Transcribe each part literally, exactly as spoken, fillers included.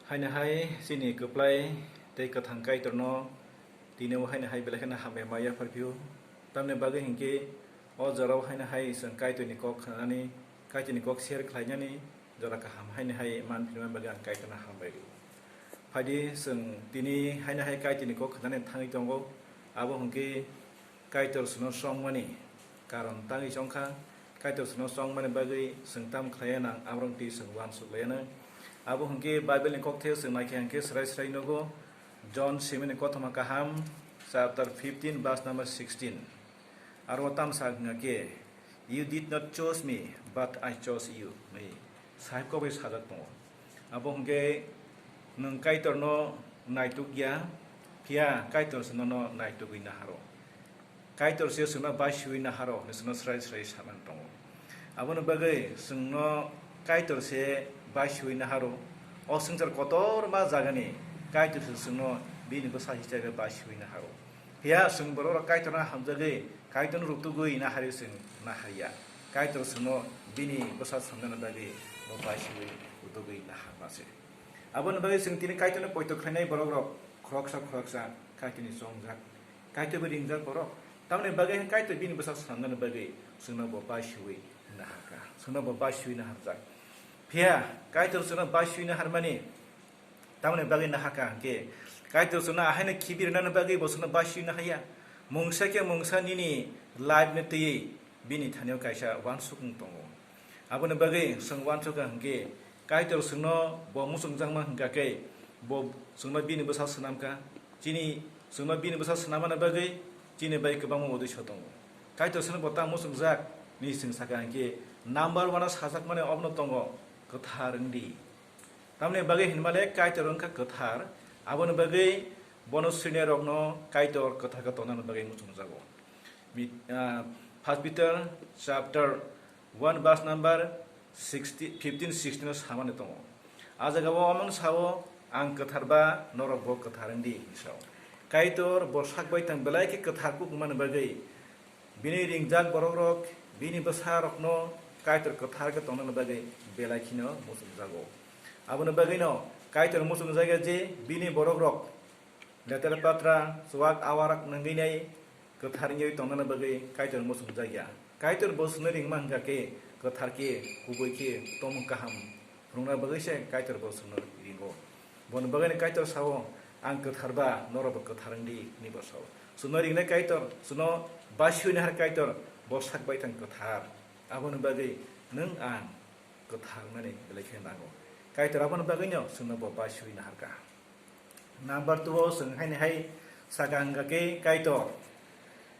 Haino hai chini kwplai tei kwthang Kaitorno tini o haino hai belai kheno hambai ma yaphar phio. Tamni bagwi hinkhe o jorao haino hai chwng Kaitorni kok khnanani, Kaitorni kok share khlainani jora kaham haino hai man philmani bagwi ang Kaitorno hambai rwo. Phaidi chwng tini haino hai Kaitorni kok khnanani thangwi tongo, abo hinkhe Kaitor chwngno chongmani karon tangwi chongkha. Kaitor chwngno chongmani bagwi chwng tamo khlaiya nang, aborok twi chwng uansuk laiya nang. Abo hwnkhe Bible ni kokthai chwng naikha hwnkhe srai srai nugo, John simini kothoma kaham, chapter fifteen, verse number sixteen. Aro tamo sa wngkha khe, "You did not choose me, but I chose you," hwnwi sahib kok bai sajak tongo. Abo hwnkhe nwng Kaitorno naituk ya, phiya Kaitor se nono naitugwi naharo. Kaitor se chwngno basiwi naharo hwnwi chwngno srai srai samani tongo. Aboni bagwi chwngno Kaitor se basiwi naharo. O swngchar kotorma jagani Kaitor se chwngno bini bwsa hisabe basiwi naharo. Phiya chwng borok rok Kaitorno hamjagwi, Kaitorno rutugwi naharwi chwng naharya. Kaitor chwngno bini bwsa samnani bagwi bo basiwi rutugwi naharma se. Aboni bagwi chwng tini Kaitorno poito khlainai borok rok khoroksa khoroksa Kaitorni chongjak. Kaitor bai ringjak borok. Tamoni bagwi Kaitor bini bwsa samnani bagwi chwngno bo basiwi naharkha. Chwngno bo basiwi naharjak. Phiya Kaitor chwngno basiwi naharmani tamoni bagwi naharkha hwnkhe, Kaitor chwngno ahaino khibirinani bagwi bo chwngno basiwi nahaiya. Mungsa khe mungsa nini life ni twiwi bini thani o kaisa uansukmung tongo. Aboni bagwi chwng uansukha hwnkhe, Kaitor chwngno bo muchungjakma hwnkha khe, bo chwngno bini bwsa swnamkha. Chini chwngno bini bwsa swnamani bagwi chini bai kwbangma uddesho tongo. Kaitor chwngno bo ta muchungjak ni chwng sakha hwnkhe, number one o sajakmani obono tongo, kwthar wngdi. Tamoni bagwi hinmale Kaitor wngkha kwthar, aboni bagwi bono swinairokno Kaitor kwthar khe tongnani bagwi muchungjago. Mi-, ah, First Peter chapter one verse number sixty, fifteen, sixteen o samani tongo. A jaga o omo wng sao, "Ang kwthar ba norok bo kwthar wng di," hwnwi sao. Kaitor bo sak bai tang belai khe kwthar kukmani bagwi bini ringjak borok rok bini bwsa rokno Kaitor kwthar khe tongnani bagwi belai kheno muchungjago. Aboni bagwino Kaitor muchungjagya je bini borok rok letera patra, chuak awarak nangwi nai kwthar wngwi tongnani bagwi Kaitor muchungjakya. Kaitor bo chwngno ringma hwnkha khe kwthar khe, kubui khe, tomung kaham phunukna bagwi se Kaitor bo chwngno ringo. Boni bagwino Kaitor sao, "Ang kwthar ba, norok bo kwthar wng di," hwnwi bo sao. Chwngno ringnai Kaitor, chwngno basiwi nahar Kaitor, bo sak bai thang kwthar. Aboni bagwi nwng ang kwthar wngnani belai khe nango. Kaitor aboni bagwino chwngno bo basiwi naharkha. Number two o chwng haini hai saka hwnkha khe Kaitor.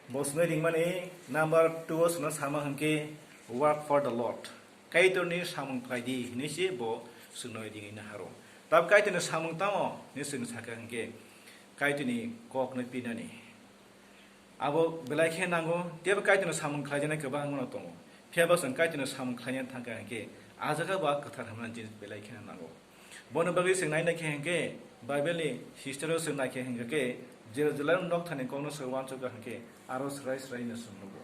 Bo chwngno ringmani number two o chwngno sama hwnkhe, "Work for the Lord." Kaitorni samung khlai di hwnwi se bo chwngno ringwi naharo. Tab Kaitorni samung tamo hwnwi chwng saka hwnkhe, Kaitorni kokno pinani. Abo belai khe nango, teibo Kaitorni samung khlaijaknai kwbangma no tongo. Phiya bo chwng Kaitorni samung khlaina thangkha hwnkhe, a jaga bo a kwthar hwnmani jinis belai kheno nango. Bono bagwi chwng naina khe hwnkhe, Bible ni history o chwng naikhe hwnkhe, Jerusalem nokthani kokno chwng uansukha hwnkhe, aro swrai swrai no chwng nugo.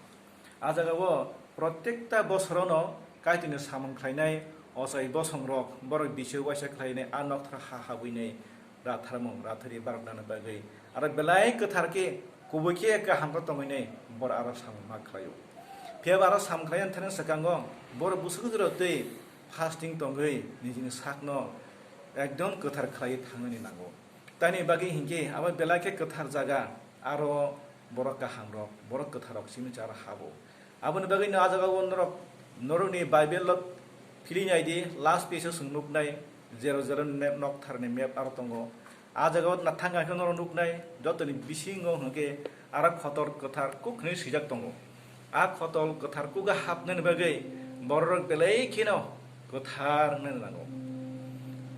A jaga o protekta bosorono Kaitorni samung khlainai ochai bosongrok, borok bisu uaisa khlainai, a nokthar ha habwinai, ratharmung, rathari baroknani bagwi. Aro belai kwthar khe, kubui khe kaham khe tongwinai, borok aro samung ma khlaio. Phiya ba aro samung khlaina thani swkango, borok bwswk jora twi fasting tongwi nijini sakno ekdom kwthar khlaiwi thangnani nango. Tamni bagwi hinkhe abo belai khe kwthar jaga, aro borok kahamrok, borok kwtharrok simi chara habo. Aboni bagwi no a jaga o norok, norokni Bible o philwi nai di, last page o chwng nuknai, Jerusalem ni map, noktharni map aro tongo. A jaga o nathang khe norok nuknai, jotoni bisingo hwnkhe aro khotol kwthar kuk hwnwi swijak tongo. A khotol kwthar kugo hapnani bagwi bororok belai kheno kwthar wngnani nango.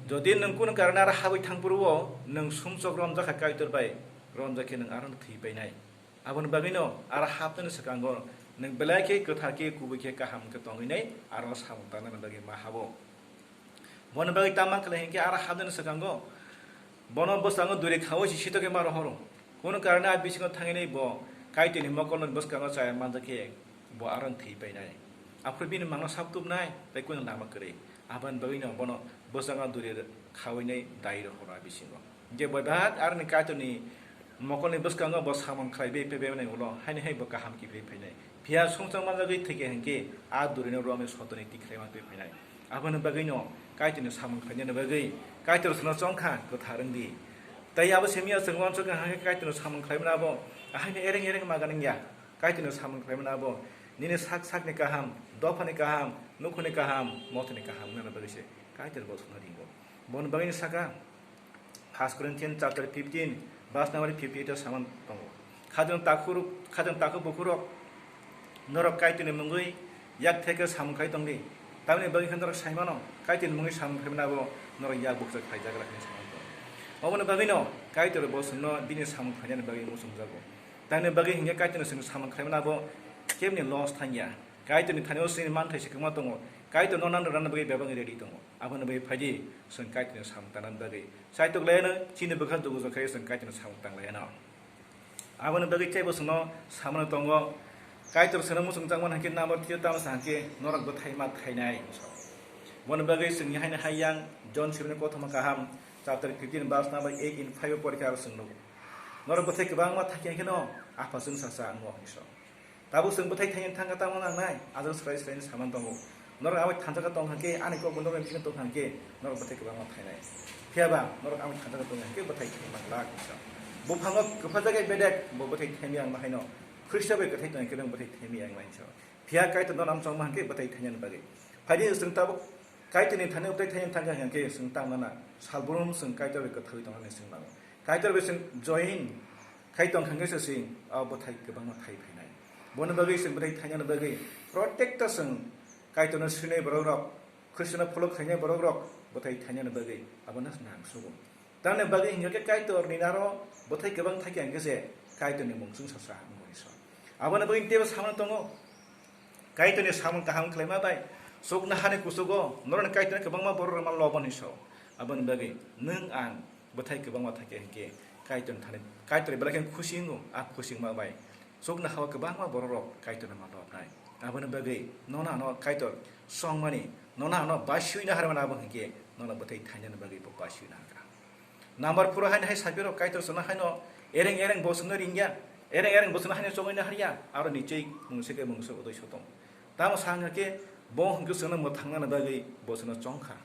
Jodi nwng kunu karone aro habwi thangphuru-o, nwng sumsok romjakha Kaitor bai, romjak khe nwng aro thwi painai. Aboni bagwino aro hapnani swkango nwng belai khe kwthar khe, kubui khe, kaham khe tongwi nai, aro samung tangnani bagwi ma habo. Boni bagwi tamo khlai hinkhe aro hapnani swkango bono bwskango duri khaui se sito khe ma rohoro. Kunu karone a bisingo thanginai bo Kaitorni mokolni bwskango chaya manjak khe bo aro thwi painai. Aphuru bini mangno sak tubnai tei kunu lama kwrwi. Aboni bagwino bono bwskango duri khawinai dai rok horo a bisingo. Je bo behat aroni Kaitorni mokolni bwskango bo samung khlaiwi phaimani ulo haini hai bo kaham kiphilwi phainai. Phiya songchang manjagwi thwikhe hinkhe a durino romwi sotoni tikhlai mantwi phainai. Aboni bagwino Kaitorni samung khlainani bagwi Kaitor chwngno chongkha kwthar wngdi. Tei abo simi o chwng uansukha hinkhe Kaitorni samung khlaimani abo ahaino ereng ereng maga nangya. Kaitorni samung khlaimani abo nini sak sakni kaham, dophani kaham, nukhungni kaham, mothani kaham wngnani bagwi se Kaitor bo chwngno ringo. Boni bagwino saka, First Corinthians chapter fifteen, verse number fifty eight o saman tongo. Khajang takhuk, khajang takhuk bukhurok, norok Kaitorni mungwi yak theke samung khai tongdi. Tamni bagwi khe norok saimano, Kaitorni mungwi samung khaimani abo norok yak bukcha khaijagra hinwi saman tongo. Oboni bagwino Kaitor bo chwngno bini samung khainani bagwi muchungjago. Tamni bagwi hinkhe Kaitorni chwng samung khaimani abo kebni loss thangya. Kaitorni thani o chini manthai se kwma tongo. Kaitor no nang rwna bagwi bebak ready tongo. Aboni bagwi phaidi chwng Kaitorni samung tangnani bagwi. Chaitok laiano chini bwkha dugu jokhe chwng Kaitorni samung tang laiano. Aboni bagwi teibo chwngno samano tongo. Kaitor chwngno muchung changmani hinkhe number three o tamo sa hinkhe norok bwthai ma thainai hinwi sa. Boni bagwi chwngni haino hai yang John sibini kothoma kaham chapter fifteen verse number eight in five o porikhe aro chwng nugo. Norok bwthai kwbangma thakya hinkhe no Apha chwngsa sa wngo hinwi sa. Tabuk chwng bwthai thaini thangkha tamo nangnai, ajal swrai swraini saman tongo. Norok abo thansa khe tongkha khe, ani kok norok bisingo tongkha khe, norok bwthai kwbangma thainai. Phiya ba norok abo thansa khe tongkha khe bwthai thai man glak hinwi sa. Buphango kwphajakya bedek, bo bwthai thaimya wngma haino. Khristo bai kwthai tongkha khe, bwthai thaimya wngma hinwi sa. Phiya Kaitor norok chongma hinkhe bwthai thainani bagwi. Phaidi chwng tabuk Kaitorni thani bwthai thainani thangkha hinkhe, chwng tamo na salbrum chwng Kaitor bai kwthaiwi tongna hinwi chwng nango. Kaitor bai chwng join khai tongkha hinkhe se chwng o bwthai kwbangma thai phainai. Boni bagwi chwng bwthai thainani bagwi protector chwng Kaitorno swinai borok rok, Khristono pholok khainai borok rok bwthai thainani bagwi abono nang sugo. Tamni bagwi hinkhe Kaitorni naro bwthai kwbang thakya hinkhe se Kaitorni mung chwng sasa wngwi sa. Aboni bagwi teibo samano tongo. Kaitorni samung kaham khlaima bai chuknohani kuchugo norokni Kaitorni kwbangma borok rwma lobo hinwi sa. Aboni bagwi nwng ang bwthai kwbangma thakya hinkhe Kaitorni thani, Kaitor belai khe khusi wngo, a khusi wngma bai chuknohao kwbangma borok rok Kaitorni ma lobnai. Aboni bagwi nono ano Kaitor chongmani, nono ano basiwino harmani abo hinkhe nono bwthai thainani bagwi bo basiwino harkha. Number four o haino hai sapirok Kaitor chwngno haino ereng ereng bo chwngno ringya, ereng ereng bo chwngno haino chongwino harya, aro nichoi mungsa khe mungsa bodoi sotong. Tamo sa wngkha khe bo hwnkhe chwngno mwthangnani bagwi bo chwngno chongkha.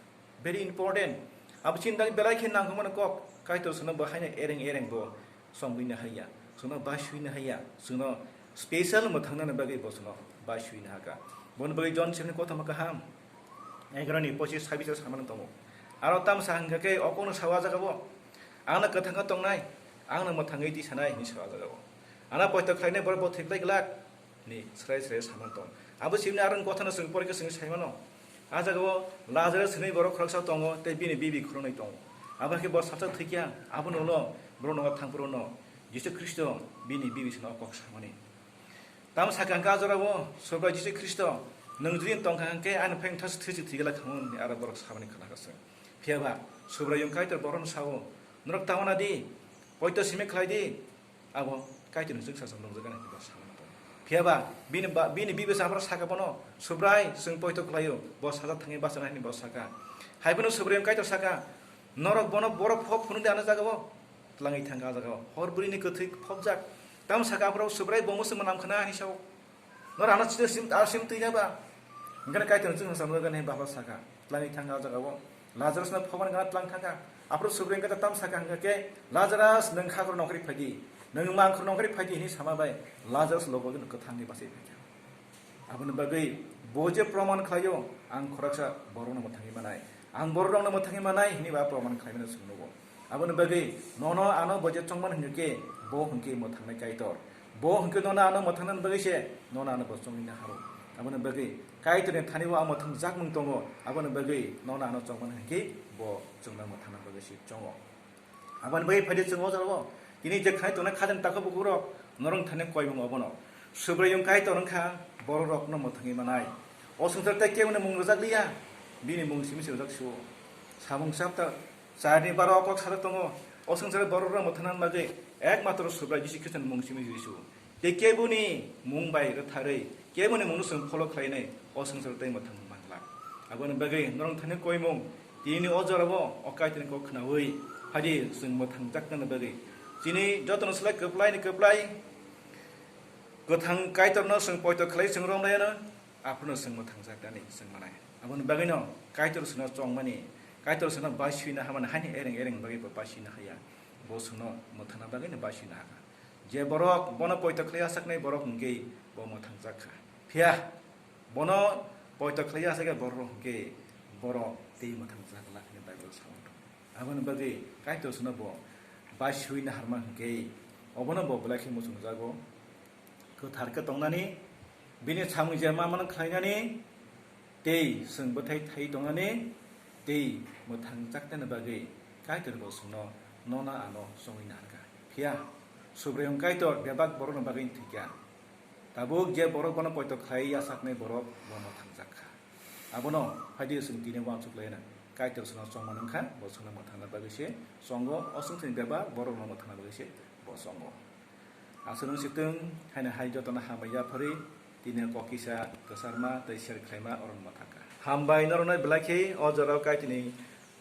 Very important. Abo chini bagwi belai khe nangkukmani kok, Kaitor chwngno bo haino ereng ereng bo chongwino harya, chwngno basiwino harya, chwngno special mwthangnani bagwi bo chwngno basiwino hakha. Boni bagwi John sibini kothoma kaham egaroni pochis sabbish o samani tongo. Aro tamo sa hwnkha khe o kokno sao a jagao, "Angno kwthang khe tongnai, angno mwthangwi tisanai," hinwi sao a jagao. Ano poito khlainai borok bo thwiklai glak hinwi srai srai samani tong. Abo sibini aroni kothano chwng porikhe chwng saimano. A jagao Lazarus hinwi borok khoroksa tongo tei bini bibi khoroknwi tongo. Abo khe bo salsa thwikya, abono ulo borok nogo thangphuru no Jisu Khristo bini bibi sino kok samani. Tamo sakha hwnkhe a jorao Subrai Jisu Khristo, "Nwng jodi tongkha hwnkhe ani phai wngthasi thwi se thwi glak khamu," hinwi aro borok samani khna kha se. Phiya ba Subrai wng Kaitor borokno sao, "Norok tamo na di, poito simi khlai di, abo Kaitorni chwngsacha nukjakgani," hinwi bo samani tongo. Phiya ba bini ba, bini bibi se aphuru sakha bono, "Subrai, chwng poito khlaio, bo sajak thangwi bachana," hinwi bo sakha. Hai phano Subrai wng Kaitor sakha, "Norok bono borok phok phunuk di ano jagao?" Tlangwi thangkha a jagao. Hor bwrwini kwthwi phobjak. Tamo sakha aphuru Subrai bo muchungma nam khna hinwi sao. Noro ano chini sim, a sim twi na ba? Hwnkhe Kaitor chwng samjak gani bapha sakha. Tlangwi thangkha a jagao. Lazarus no phobani gana tlang thangkha. Aphuru Subrai wngkha tamo sakha hwnkha khe, "Lazarus, nwng kha khoro nongkhorwi phaidi. Nwng mangkhor nongkhorwi phaidi," hinwi sama bai Lazarus lobo gino kwthangwi bachai phaikha. Aboni bagwi bo je proman khlaio, ang khoroksa borokno mwthangwi manai, ang borokno mwthangwi manai hinwi ba proman khlaimano chwng nugo. Aboni bagwi nono ano bo je chongmani hwnkhe bo hwnkhe mwthangnai Kaitor. Bo hwnkhe nono ano mwthangnani bagwi se nono ano bo chongwino haro. Aboni bagwi Kaitorni thani o ang mwthangjakmung tongo, aboni bagwi nono ano chongmani hwnkhe bo chwngno mwthangna bagwi se chongo. Aboni bagwi phaidi chwng o jagao tini je khai tongnai khajang takhuk bukhuk rok norok thani koimung obono. Subrai wng Kaitor wngkha borok rokno mwthangwi manai. O swngchar tei keboni mung rwjak liya, bini mung simi se rwjak suo. Samung chapter charni baro o kok sajak tongo. O swngchar borok rok mwthangna bagwi ekmatro Subrai Jisu Khristoni mung simi se suo. Tei keboni mung bai rwtharwi, keboni mungno chwng follow khlainai, o swngchar tei mwthangmung manglak. Aboni bagwi norok thani koimung, Tini o jorao o Kaitorni kok khnaui phaidi chwng mwthangjaknani bagwi. Chini jotono slai kwplaini kwplai kwthang Kaitorno chwng poito khlai chwng romlaino, aphano chwng mwthangjaknani chwng manai. Aboni bagwino Kaitor chwngno chongmani, Kaitor chwngno baiswina hamani haini ereng ereng bagwi bo baiswina haya. Bo chwngno mwthangna bagwino baiswina hakha. Je borok bono poito khlai asaknai borok hwnkhe bo mwthangjak kha. Phiya bono poito khlai asakya borok hwnkhe borok tei mwthangjak glak hwnwi Bible sao. Aboni bagwi Kaitor chwngno bo baiswina harma hwnkhe obono bo belai khe muchungjago. Kwthar khe tongnani, bini samung je ma mano khlainani, tei chwng bwthai thai tongnani, tei mwthangjaknani bagwi Kaitor bo chwngno nono ano chongwi naharkha. Phiya Subraiyung Kaitor bebak borokni bagwi thwikha. Tabuk je borok bono poito khlai yasaknai borok bo mwthangjak kha. Abono phaidi chwng tini uansuk laina. Kaitor chwngno chongma nungkha, bo chwngno mwthangna bagwi se chongo, o chwng thwngni bebak borokno mwthangna bagwi se bo chongo. Aswk wng sitwng, haino hai jotono hambai yapharwi, tini kok kisa kwcharma tei share khlaima oro mwthangkha. Hambai norokno belai khe o jorao Kaitorni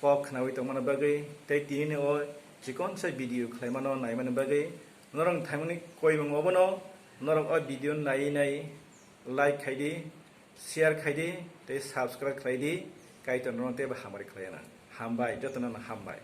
kok khnaui tongmani bagwi tei tini o chikonsa video khlaimano naimani bagwi. Norok thaimani koimung obono norok o video naiwi nai like khaidi, share khaidi tei subscribe khlaidi, Kaitor norokno teibo hamari khlaina. Hambai, jotono hambai.